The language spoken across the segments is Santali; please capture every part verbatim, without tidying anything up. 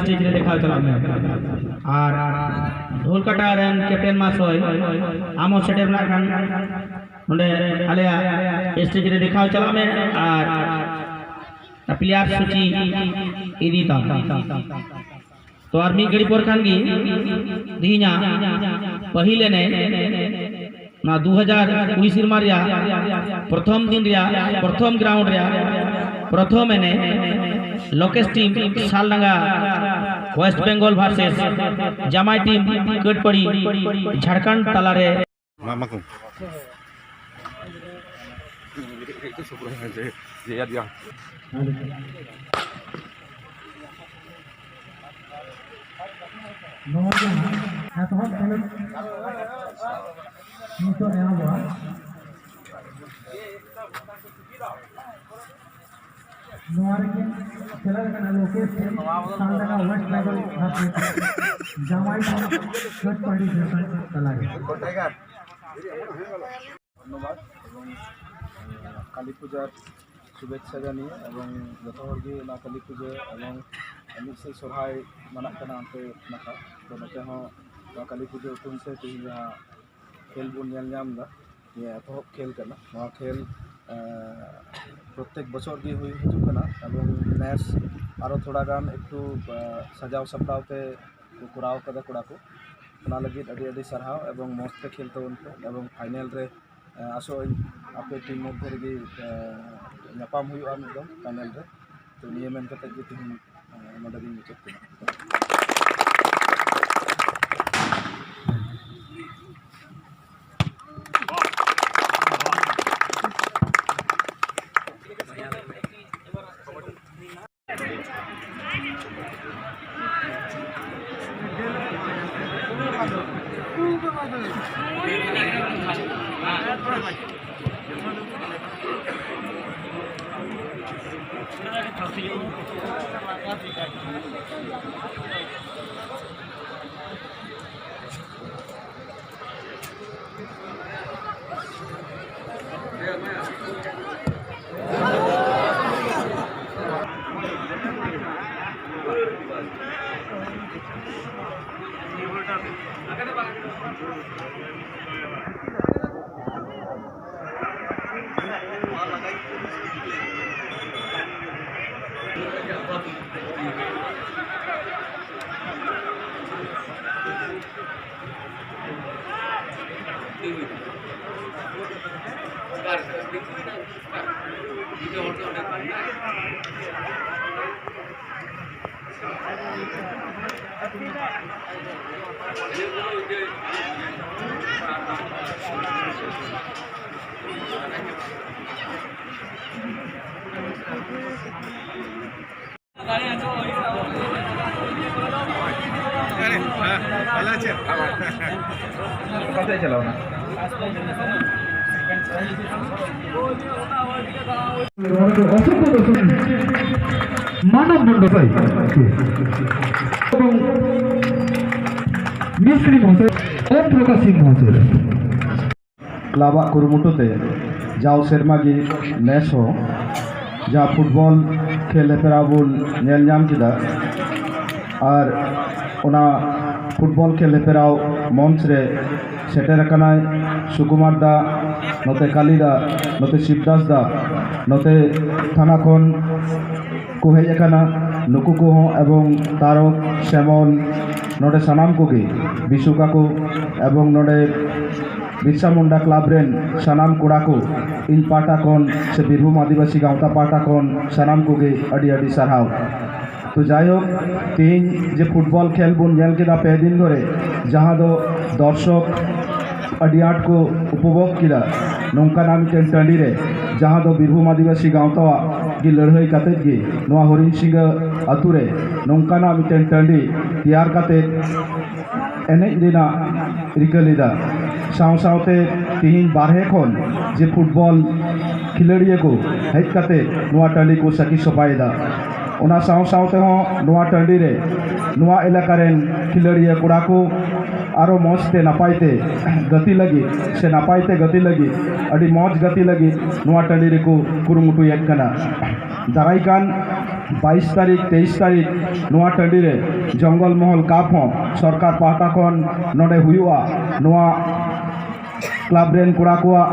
ᱥᱴᱮᱡ ᱨᱮ ᱫᱮᱠᱷᱟᱣ ᱪᱟᱞᱟᱜ ᱢᱮ᱾ ᱟᱨ ᱰᱷᱳᱞ ᱠᱟᱴᱟ ᱨᱮᱱ ᱠᱮᱯᱴᱮᱱ ᱢᱟᱥᱚᱭ, ᱟᱢ ᱦᱚᱸ ᱥᱮᱴᱮᱨ ᱨᱮᱱᱟᱜ ᱠᱟᱱ ᱱᱚᱰᱮ ᱟᱞᱮᱭᱟᱜ ᱥᱴᱮᱡ ᱨᱮ ᱫᱮᱠᱷᱟᱣ ᱪᱟᱞᱟᱜ ᱢᱮ ᱟᱨ ᱯᱞᱮᱭᱟᱨ ᱥᱩᱪᱤ ᱤᱫᱤ ᱛᱟᱢ᱾ ᱛᱚ ᱟᱨ ᱢᱤᱫ ᱜᱷᱟᱹᱲᱤ ᱯᱚᱨ ᱠᱷᱟᱱ ᱜᱮ ᱛᱮᱦᱮᱧᱟᱜ ᱯᱟᱹᱦᱤᱞ ᱮᱱᱮᱡ, ᱚᱱᱟ ᱫᱩ ᱦᱟᱡᱟᱨ ᱠᱩᱲᱤ ᱥᱮᱨᱢᱟ ᱨᱮᱭᱟᱜ ᱯᱨᱚᱛᱷᱚᱢ ᱫᱤᱱ ᱨᱮᱭᱟᱜ ᱯᱨᱚᱛᱷᱚᱢ ᱜᱨᱟᱣᱩᱱᱰ ᱨᱮᱭᱟᱜ ᱯᱨᱚᱛᱷᱚᱢ ᱮᱱᱮᱡ, Lokesh team Saldanga West Bengal versus Jamai team Katpari Jharkhand ᱛᱟᱞᱟᱨᱮ᱾ ᱢᱟ, ᱢᱟ ᱠᱚ᱾ ᱱᱚᱣᱟ ᱡᱟᱦᱟᱸ ᱮᱛᱚᱦᱚᱵ ᱠᱷᱮᱞᱳᱰ ᱱᱤᱛᱚᱜ ᱮᱦᱚᱵᱚᱜᱼᱟ᱾ ᱱᱚᱣᱟ ᱨᱮᱠᱤᱱ ᱥᱮᱞᱮᱫ ᱟᱠᱟᱱᱟ Lokesh team Saldanga West Bengal versus Jamai team Katpari Jharkhand ᱛᱟᱞᱟᱨᱮ᱾ ᱫᱷᱚᱱᱱᱚᱵᱟᱫ ᱮᱵᱚᱝ ᱠᱟᱞᱤ ᱯᱩᱡᱟᱨ ᱥᱩᱵᱷᱮᱪᱪᱷᱟ ᱡᱟᱱᱤᱭᱮ ᱮᱵᱚᱝ ᱡᱚᱛᱚ ᱦᱚᱲ ᱜᱮ ᱚᱱᱟ ᱠᱟᱞᱤ ᱯᱩᱡᱟᱹ ᱮᱵᱚᱝ ᱢᱤᱫ ᱥᱮᱫ ᱥᱚᱨᱦᱟᱭ ᱢᱟᱱᱟᱜ ᱠᱟᱱᱟ ᱚᱱᱛᱮ ᱱᱟᱠᱷᱟ, ᱛᱚ ᱱᱚᱛᱮ ᱦᱚᱸ ᱱᱚᱣᱟ ᱠᱟᱞᱤ ᱯᱩᱡᱟᱹ ᱩᱯᱚᱞᱚᱠᱠᱷᱮ ᱛᱮᱦᱮᱧ ᱡᱟᱦᱟᱸ ᱠᱷᱮᱞ ᱵᱚᱱ ᱧᱮᱞ ᱧᱟᱢ ᱮᱫᱟ, ᱱᱤᱭᱟᱹ ᱮᱛᱚᱦᱚᱵ ᱠᱷᱮᱞ ᱠᱟᱱᱟ᱾ ᱱᱚᱣᱟ ᱠᱷᱮᱞ, ᱮᱸ, ᱯᱨᱚᱛᱮᱠ ᱵᱚᱪᱷᱚᱨ ᱜᱮ ᱦᱩᱭ ᱦᱤᱡᱩᱜ ᱠᱟᱱᱟ ᱮᱵᱚᱝ ᱱᱮᱥ ᱟᱨᱚ ᱛᱷᱚᱲᱟ ᱜᱟᱱ ᱮᱠᱴᱩ, ᱮᱸ, ᱥᱟᱡᱟᱣ ᱥᱟᱯᱲᱟᱣ ᱛᱮ ᱠᱚ ᱠᱚᱨᱟᱣ ᱠᱟᱫᱟ ᱠᱚᱲᱟ ᱠᱚ᱾ ᱚᱱᱟ ᱞᱟᱹᱜᱤᱫ ᱟᱹᱰᱤ ᱟᱹᱰᱤ ᱥᱟᱨᱦᱟᱣ ᱮᱵᱚᱝ ᱢᱚᱸᱡᱽ ᱛᱮ ᱠᱷᱮᱞ ᱛᱟᱵᱚᱱ ᱯᱮ ᱮᱵᱚᱝ ᱯᱷᱟᱭᱱᱮᱞ ᱨᱮ, ᱮᱸ, ᱟᱥᱚᱜ ᱟᱹᱧ ᱟᱯᱮ ᱴᱤᱢ ᱢᱚᱫᱽᱫᱷᱮ ᱨᱮᱜᱮ, ᱮᱸ, ᱧᱟᱯᱟᱢ ᱦᱩᱭᱩᱜᱼᱟ ᱢᱤᱫ ᱫᱚᱢ ᱯᱷᱟᱭᱱᱮᱞ ᱨᱮ᱾ ᱛᱚ ᱱᱤᱭᱟᱹ ᱢᱮᱱ ᱠᱟᱛᱮ ᱜᱮ ᱛᱮᱦᱮᱧ, ᱮᱸ, ᱱᱚᱰᱮ ᱜᱤᱧ ᱢᱩᱪᱟᱹᱫ ᱠᱮᱫᱟ᱾ ᱠᱟᱛᱮ ᱪᱟᱞᱟᱣ ᱮᱱᱟ᱾ ᱢᱟᱱᱚᱵ ᱢᱚᱱᱰᱚᱯᱟᱭ ᱮᱵᱚᱝ ᱢᱤᱥᱛᱨᱤ ᱢᱚᱦᱟᱥᱚᱭ, ᱳᱢ ᱯᱨᱚᱠᱟᱥ ᱥᱤᱝ ᱢᱚᱦᱟᱥᱚᱭ᱾ ᱠᱞᱟᱵᱽ ᱟᱜ ᱠᱩᱨᱩᱢᱩᱴᱩ ᱛᱮ ᱡᱟᱣ ᱥᱮᱨᱢᱟ ᱜᱮ ᱱᱮᱥ ᱦᱚᱸ ᱡᱟᱦᱟᱸ ᱯᱷᱩᱴᱵᱚᱞ ᱠᱷᱮᱞ ᱦᱮᱯᱨᱟᱣ ᱵᱚᱱ ᱧᱮᱞ ᱧᱟᱢ ᱠᱮᱫᱟ, ᱟᱨ ᱚᱱᱟ ᱯᱷᱩᱴᱵᱚᱞ ᱠᱷᱮᱞ ᱦᱮᱯᱨᱟᱣ ᱢᱚᱧᱪ ᱨᱮ ᱥᱮᱴᱮᱨ ᱟᱠᱟᱱᱟᱭ ᱥᱩᱠᱩᱢᱟᱨ ᱫᱟ, ᱱᱚᱛᱮ ᱠᱟᱞᱤ ᱫᱟ, ᱱᱚᱛᱮ ᱥᱤᱵᱫᱟᱥ ᱫᱟ, ᱱᱚᱛᱮ ᱛᱷᱟᱱᱟ ᱠᱷᱚᱱ ᱠᱚ ᱦᱮᱡ ᱟᱠᱟᱱᱟ, ᱱᱩᱠᱩ ᱠᱚᱦᱚᱸ ᱮᱵᱚᱝ ᱛᱟᱨᱚᱠ, ᱥᱮᱢᱚᱞ, ᱱᱚᱰᱮ ᱥᱟᱱᱟᱢ ᱠᱚᱜᱮ, ᱵᱤᱥᱩ ᱠᱟᱠᱩ ᱮᱵᱚᱝ ᱱᱚᱰᱮ ᱵᱤᱨᱥᱟ ᱢᱩᱱᱰᱟ ᱠᱞᱟᱵᱽ ᱨᱮᱱ ᱥᱟᱱᱟᱢ ᱠᱚᱲᱟ ᱠᱚ, ᱤᱧ ᱯᱟᱦᱴᱟ ᱠᱷᱚᱱ ᱥᱮ ᱵᱤᱨᱵᱷᱩᱢ ᱟᱹᱫᱤᱵᱟᱹᱥᱤ ᱜᱟᱶᱛᱟ ᱯᱟᱦᱴᱟ ᱠᱷᱚᱱ ᱥᱟᱱᱟᱢ ᱠᱚᱜᱮ ᱟᱹᱰᱤ ᱟᱹᱰᱤ ᱥᱟᱨᱦᱟᱣ᱾ ᱛᱚ ᱡᱟᱭᱦᱳᱠ, ᱛᱮᱦᱮᱧ ᱡᱮ ᱯᱷᱩᱴᱵᱚᱞ ᱠᱷᱮᱞ ᱵᱚᱱ ᱧᱮᱞ ᱠᱮᱫᱟ ᱯᱮ ᱫᱤᱱ ᱫᱷᱚᱨᱮ, ᱡᱟᱦᱟᱸ ᱫᱚ ᱫᱚᱨᱥᱚᱠ ᱟᱹᱰᱤ ᱟᱸᱴ ᱠᱚ ᱩᱯᱚᱵᱷᱳᱜᱽ ᱠᱮᱫᱟ, ᱱᱚᱝᱠᱟᱱᱟᱜ ᱢᱤᱫᱴᱮᱱ ᱴᱟᱺᱰᱤ ᱨᱮ ᱡᱟᱦᱟᱸ ᱫᱚ ᱵᱤᱨᱵᱷᱩᱢ ᱟᱹᱫᱤᱵᱟᱹᱥᱤ ᱜᱟᱶᱛᱟᱣᱟᱜ ᱜᱮ ᱞᱟᱹᱲᱦᱟᱹᱭ ᱠᱟᱛᱮᱫ ᱜᱮ ᱱᱚᱣᱟ ᱦᱚᱨᱤᱱ ᱥᱤᱝᱜᱟᱹ ᱟᱛᱳ ᱨᱮ ᱱᱚᱝᱠᱟᱱᱟᱜ ᱢᱤᱫᱴᱮᱱ ᱴᱟᱺᱰᱤ ᱛᱮᱭᱟᱨ ᱠᱟᱛᱮᱫ ᱮᱱᱮᱡ ᱨᱮᱱᱟᱜ ᱨᱤᱠᱟᱹ ᱞᱮᱫᱟ᱾ ᱥᱟᱶ ᱥᱟᱶᱛᱮ ᱛᱤᱦᱤᱧ ᱵᱟᱨᱦᱮ ᱠᱷᱚᱱ ᱡᱮ ᱯᱷᱩᱴᱵᱚᱞ ᱠᱷᱤᱞᱟᱹᱲᱤᱭᱟᱹ ᱠᱚ ᱦᱮᱡ ᱠᱟᱛᱮ ᱱᱚᱣᱟ ᱴᱟᱺᱰᱤ ᱠᱚ ᱥᱟᱹᱠᱷᱤ ᱥᱚᱵᱷᱟᱭᱮᱫᱟ, ᱚᱱᱟ ᱥᱟᱶ ᱥᱟᱶ ᱛᱮᱦᱚᱸ ᱱᱚᱣᱟ ᱴᱟᱺᱰᱤ ᱨᱮ ᱱᱚᱣᱟ ᱮᱞᱟᱠᱟ ᱨᱮᱱ ᱠᱷᱤᱞᱟᱹᱲᱤᱭᱟᱹ ᱠᱚᱲᱟ ᱠᱚ ᱟᱨᱚ ᱢᱚᱡᱽ ᱛᱮ ᱱᱟᱯᱟᱭ ᱛᱮ ᱜᱟᱛᱮ ᱞᱟᱹᱜᱤᱫ ᱥᱮ ᱱᱟᱯᱟᱭ ᱛᱮ ᱜᱟᱛᱮ ᱞᱟᱹᱜᱤᱫ, ᱟᱹᱰᱤ ᱢᱚᱡᱽ ᱜᱟᱛᱮ ᱞᱟᱹᱜᱤᱫ ᱱᱚᱣᱟ ᱴᱟᱺᱰᱤ ᱨᱮᱠᱚ ᱠᱩᱨᱩᱢᱩᱴᱩᱭᱮᱫ ᱠᱟᱱᱟ᱾ ᱫᱟᱨᱟᱭ ᱠᱟᱱ ᱵᱟᱭᱤᱥ ᱛᱟᱹᱨᱤᱠᱷ, ᱛᱮᱭᱤᱥ ᱛᱟᱹᱨᱤᱠᱷ ᱱᱚᱣᱟ ᱴᱟᱺᱰᱤ ᱨᱮ ᱡᱚᱝᱜᱚᱞ ᱢᱚᱦᱚᱞ ᱠᱟᱯ ᱦᱚᱸ ᱥᱚᱨᱠᱟᱨ ᱯᱟᱦᱴᱟ ᱠᱷᱚᱱ ᱱᱚᱰᱮ ᱦᱩᱭᱩᱜᱼᱟ᱾ ᱱᱚᱣᱟ ᱠᱞᱟᱵᱽ ᱨᱮᱱ ᱠᱚᱲᱟ ᱠᱚᱣᱟᱜ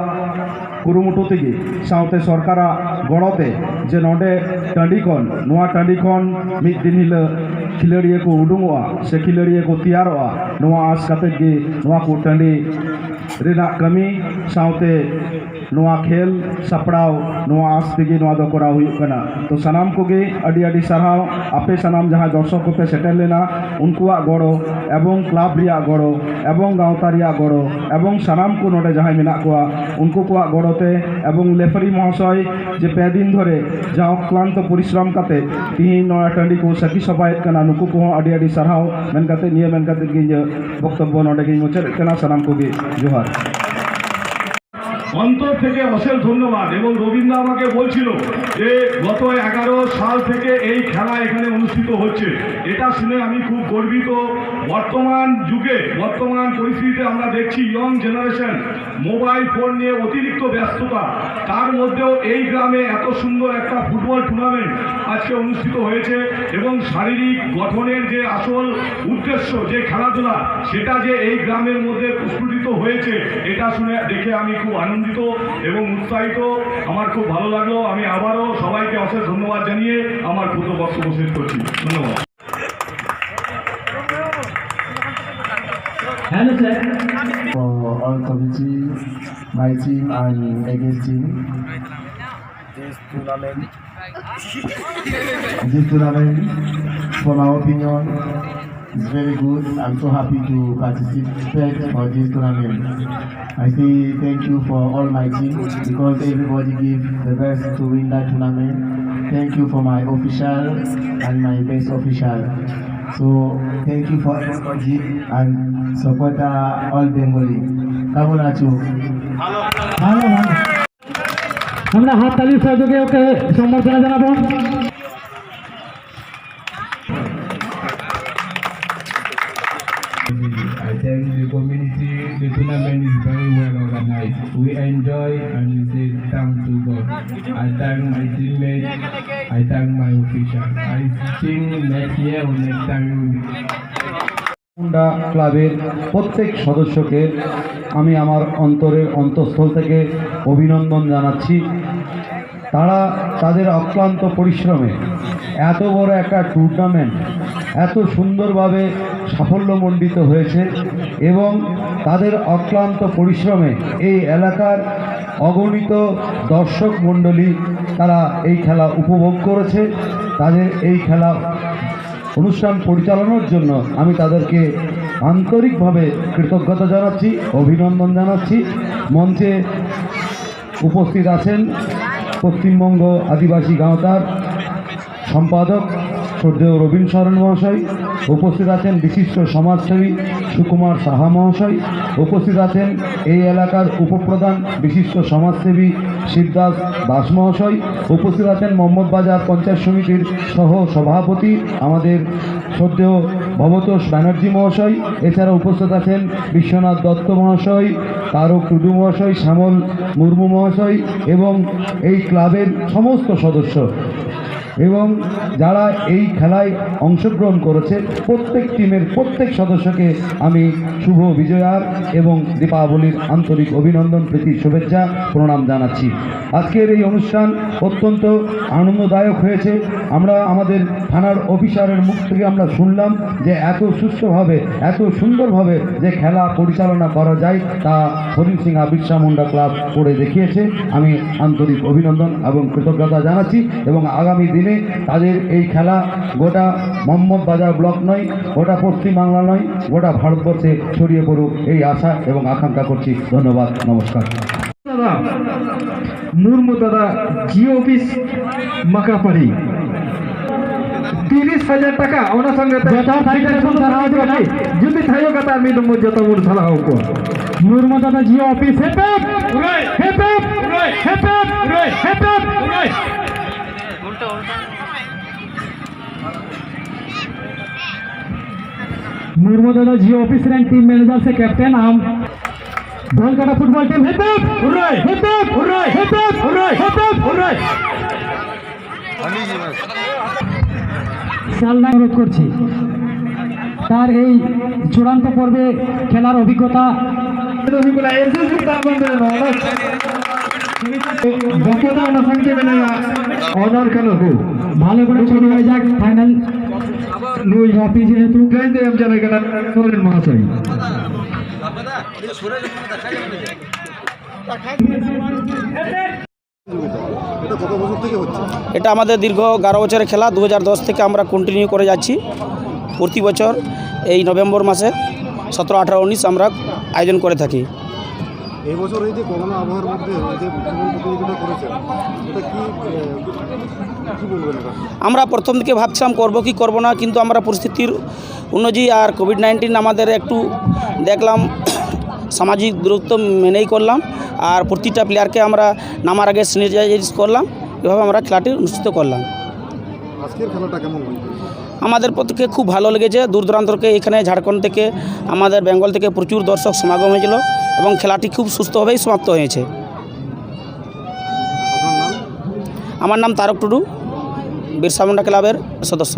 ᱠᱩᱨᱩᱢᱩᱴᱩ ᱛᱮᱜᱮ, ᱥᱟᱶᱛᱮ ᱥᱚᱨᱠᱟᱨᱟᱜ ᱜᱚᱲᱚ ᱛᱮ, ᱡᱮ ᱱᱚᱰᱮ ᱴᱟᱺᱰᱤ ᱠᱷᱚᱱ, ᱱᱚᱣᱟ ᱴᱟᱺᱰᱤ ᱠᱷᱚᱱ ᱢᱤᱫ ᱫᱤᱱ ᱦᱤᱞᱳᱜ ᱠᱷᱤᱞᱟᱹᱲᱤᱭᱟᱹ ᱠᱚ ᱩᱰᱩᱝᱚᱜᱼᱟ ᱥᱮ ᱠᱷᱤᱞᱟᱹᱲᱤᱭᱟᱹ ᱠᱚ ᱛᱮᱭᱟᱨᱚᱜᱼᱟ, ᱱᱚᱣᱟ ᱟᱸᱥ ᱠᱟᱛᱮ ᱜᱮ ᱱᱚᱣᱟ ᱠᱚ ᱴᱟᱺᱰᱤ ᱨᱮᱱᱟᱜ ᱠᱟᱹᱢᱤ ᱥᱟᱶᱛᱮ ᱱᱚᱣᱟ ᱠᱷᱮᱞ ᱥᱟᱯᱲᱟᱣ, ᱱᱚᱣᱟ ᱟᱸᱥ ᱛᱮᱜᱮ ᱱᱚᱣᱟ ᱫᱚ ᱠᱚᱨᱟᱣ ᱦᱩᱭᱩᱜ ᱠᱟᱱᱟ᱾ ᱛᱚ ᱥᱟᱱᱟᱢ ᱠᱚᱜᱮ ᱟᱹᱰᱤ ᱟᱹᱰᱤ ᱥᱟᱨᱦᱟᱣ, ᱟᱯᱮ ᱥᱟᱱᱟᱢ ᱡᱟᱦᱟᱸ ᱫᱚᱨᱥᱚᱠ ᱠᱚᱯᱮ ᱥᱮᱴᱮᱨ ᱞᱮᱱᱟ, ᱩᱱᱠᱩᱣᱟᱜ ᱜᱚᱲᱚ ᱮᱵᱚᱝ ᱠᱞᱟᱵᱽ ᱨᱮᱭᱟᱜ ᱜᱚᱲᱚ ᱮᱵᱚᱝ ᱜᱟᱶᱛᱟ ᱨᱮᱭᱟᱜ ᱜᱚᱲᱚ ᱮᱵᱚᱝ ᱥᱟᱱᱟᱢ ᱠᱚ ᱱᱚᱰᱮ ᱡᱟᱦᱟᱸᱭ ᱢᱮᱱᱟᱜ ᱠᱚᱣᱟ, ᱩᱱᱠᱩ ᱠᱚᱣᱟᱜ ᱜᱚᱲᱚ ᱛᱮ ᱮᱵᱚᱝ ᱞᱮᱯᱷᱟᱨᱤ ᱢᱚᱦᱟᱥᱚᱭ ᱡᱮ ᱯᱮ ᱫᱤᱱ ᱫᱷᱚᱨᱮ ᱡᱟᱦᱟᱸ ᱚᱠᱞᱟᱱᱛᱚ ᱯᱚᱨᱤᱥᱨᱚᱢ ᱠᱟᱛᱮ ᱛᱤᱦᱤᱧ ᱱᱚᱣᱟ ᱴᱟᱺᱰᱤ ᱠᱚ ᱥᱟᱹᱠᱷᱤ ᱥᱚᱵᱷᱟᱭᱮᱫ ᱠᱟᱱᱟ, ᱱᱩᱠᱩ ᱠᱚᱦᱚᱸ ᱟᱹᱰᱤ ᱟᱹᱰᱤ ᱥᱟᱨᱦᱟᱣ ᱢᱮᱱ ᱠᱟᱛᱮ, ᱱᱤᱭᱟᱹ ᱢᱮᱱ ᱠᱟᱛᱮ ᱜᱮ ᱤᱧᱟᱹᱜ ᱵᱚᱠᱛᱚᱵᱵᱚ ᱱᱚᱰᱮ ᱜᱤᱧ ᱢᱩᱪᱟᱹᱫᱮᱫ ᱠᱟᱱᱟ᱾ ᱥᱟᱱᱟᱢ ᱠᱚᱜᱮ ᱡᱚᱦᱟᱨ। অন্তর থেকে অশেষ ধন্যবাদ। এবং রবীন্দ্র আমাকে বলছিল যে গত এগারো সাল থেকে এই খেলা এখানে অনুষ্ঠিত হচ্ছে, এটা শুনে আমি খুব গর্বিত। বর্তমান যুগে, বর্তমান পরিস্থিতিতে আমরা দেখছি ইয়ং জেনারেশন মোবাইল ফোন নিয়ে অতিরিক্ত ব্যস্ততা, তার মধ্যেও এই গ্রামে এত সুন্দর একটা ফুটবল টুর্নামেন্ট আজকে অনুষ্ঠিত হয়েছে এবং শারীরিক গঠনের যে আসল উদ্দেশ্য, যে খেলাধুলা, সেটা যে এই গ্রামের মধ্যে প্রস্ফুটিত হয়েছে, এটা শুনে, দেখে আমি খুব আনন্দিত এবং উৎসাহিত। আমার খুব ভালো লাগলো। আমি আবারও সবাইকে অশেষ ধন্যবাদ জানিয়ে আমার ক্ষুদ্র বক্তব্য শেষ করছি। ধন্যবাদ। Hello, sir. For all committee, my team and against team. This tournament, this tournament, for my opinion, is very good. I'm so happy to participate for this tournament. I say thank you for all my team because everybody give the best to win that tournament. Thank you for my official and my best official. So thank you for everybody and support uh, all Bengali. কেমন আছো? ভালো, ভালো। আমরা হাততালির সহযোগে ওকে সম্বর্ধনা জানাবো। I think the community, the tournament is very well organized. Nice. We enjoy and we say thanks to God. I thank my teammates. I thank my official. I think next year or next time we will Munda ক্লাবের প্রত্যেক সদস্যকে আমি আমার অন্তরের অন্তঃস্থল থেকে অভিনন্দন জানাচ্ছি। তারা তাদের অক্লান্ত পরিশ্রমে এত বড় একটা টুর্নামেন্ট এত সুন্দরভাবে সাফল্যমণ্ডিত হয়েছে এবং তাদের অক্লান্ত পরিশ্রমে এই এলাকার অগণিত দর্শক মণ্ডলী তারা এই খেলা উপভোগ করেছে। তাদের এই খেলা অনুষ্ঠান পরিচালনার জন্য আমি তাদেরকে আন্তরিকভাবে কৃতজ্ঞতা জানাচ্ছি, অভিনন্দন জানাচ্ছি। মঞ্চে উপস্থিত আছেন পশ্চিমবঙ্গ আদিবাসী গাঁওতার সম্পাদক শ্রদ্ধেয় রবীন সরণ মহাশয়, উপস্থিত আছেন বিশিষ্ট সমাজসেবী সুকুমার সাহা মহাশয়, উপস্থিত আছেন এই এলাকার উপপ্রধান বিশিষ্ট সমাজসেবী শিবদাস দাস মহাশয়, উপস্থিত আছেন মোহাম্মদ বাজার পঞ্চায়েত সমিতির সহ সভাপতি আমাদের শ্রদ্ধেয় ভবতোষ ব্যানার্জি মহাশয়। এছাড়া উপস্থিত আছেন বিশ্বনাথ দত্ত মহাশয়, তারক টুডু মহাশয়, শ্যামল মুর্মু মহাশয় এবং এই ক্লাবের সমস্ত সদস্য এবং যারা এই খেলায় অংশগ্রহণ করেছে প্রত্যেক টিমের প্রত্যেক সদস্যকে আমি শুভ বিজয়ার এবং দীপাবলির আন্তরিক অভিনন্দন, প্রীতি, শুভেচ্ছা, প্রণাম জানাচ্ছি। আজকের এই অনুষ্ঠান অত্যন্ত আনন্দদায়ক হয়েছে। আমরা আমাদের থানার অফিসারের মুখ থেকে আমরা শুনলাম যে এত সুস্থভাবে, এত সুন্দরভাবে যে খেলা পরিচালনা করা যায়, তা হরিণ সিংহা বিরসা মুন্ডা ক্লাব করে দেখিয়েছে। আমি আন্তরিক অভিনন্দন এবং কৃতজ্ঞতা জানাচ্ছি এবং আগামী দিনে তাদের এই খেলা গোটা মোহাম্মদ বাজার ব্লক নয়, গোটা পশ্চিম বাংলা নয়, গোটা ভারতবর্ষে ছড়িয়ে পড়ুক এই আশা এবং আকাঙ্ক্ষা করছি। ধন্যবাদ, নমস্কার। ᱫᱟᱫᱟ, ᱢᱩᱨᱢᱩ ᱫᱟᱫᱟ, ᱡᱤ ᱚᱯᱷᱤᱥ, ᱢᱟᱠᱟᱯᱟᱹᱲᱤ᱾ ᱛᱤᱨᱤᱥ ᱦᱟᱡᱟᱨ ᱴᱟᱠᱟ, ᱚᱱᱟ ᱥᱚᱸᱜᱮ ᱛᱮ ᱡᱚᱛᱚ ᱦᱚᱲ ᱥᱟᱹᱨᱤ ᱥᱟᱹᱨᱤ ᱵᱚᱱ ᱥᱟᱨᱦᱟᱣ ᱠᱚᱣᱟ᱾ ᱡᱩᱫᱤ ᱛᱷᱟᱭᱚ ᱠᱟᱛᱮ ᱟᱨ ᱢᱤᱫ ᱫᱚᱢ ᱵᱚᱱ ᱡᱚᱛᱚ ᱵᱚᱱ ᱥᱟᱨᱦᱟᱣ ᱠᱚᱣᱟ᱾ ᱢᱩᱨᱢᱩ ᱫᱟᱫᱟ ᱡᱤ ᱚᱯᱷᱤᱥ ᱦᱮᱯᱮᱯ! ᱦᱮᱯᱮᱯ! ᱦᱮᱯᱮᱯ! ᱦᱮᱯᱮᱯ! ᱢᱩᱨᱢᱩ ᱫᱟᱫᱟ ᱡᱤ ᱚᱯᱷᱤᱥ ᱨᱮᱱ ᱴᱤᱢ ᱢᱮᱱᱮᱡᱟᱨ ᱥᱮ ᱠᱮᱯᱴᱮᱱ ᱟᱢ᱾ Dholkata football team, head, head, hooray! Head, head, hooray! Head, head, hooray! Head, head, hooray! সালনা অনুরোধ করছি তার এই চূড়ান্ত পর্বে খেলার অভিজ্ঞতা। দক্ষতা অনুসংখ্যে মেনে অনার খেলা হোক। ভালো করে শুরু হয়ে যাক ফাইনাল। নুই হ্যাপি যেহেতু। জয়ন্ত এম জানাই কেন মহাশয়। এটা আমাদের দীর্ঘ এগারো বছরের খেলা। দু হাজার দশ থেকে আমরা কন্টিনিউ করে যাচ্ছি। প্রতি বছর এই নভেম্বর মাসে সতেরো, আঠারো, উনিশ আমরা আয়োজন করে থাকি। এই বছর এই যে করোনা আবহাওয়ার মধ্যে এই যে ফুটবল প্রতিযোগিতা করেছেন, এটা কি কি বলবেন এটা? আমরা প্রথম দিকে ভাবছিলাম করব কি করব না, কিন্তু আমরা পরিস্থিতির উন্নতি আর কোভিড নাইন্টিন আমাদের একটু দেখলাম সামাজিক দূরত্ব মেনেই করলাম। আর প্রতিটা প্লেয়ারকে আমরা নামার আগে স্যানিটাইজ করলাম। এভাবে আমরা খেলাটি অনুষ্ঠিত করলাম। আজকের খেলাটা কেমন হয়েছে? আমাদের পক্ষে খুব ভালো লেগেছে। দূর দূরান্ত থেকে এখানে ঝাড়খণ্ড থেকে, আমাদের বেঙ্গল থেকে প্রচুর দর্শক সমাগম হয়েছিল এবং খেলাটি খুব সুস্থভাবেই সমাপ্ত হয়েছে। আপনার নাম? আমার নাম তারক টুডু, বিরসা মুন্ডা ক্লাবের সদস্য।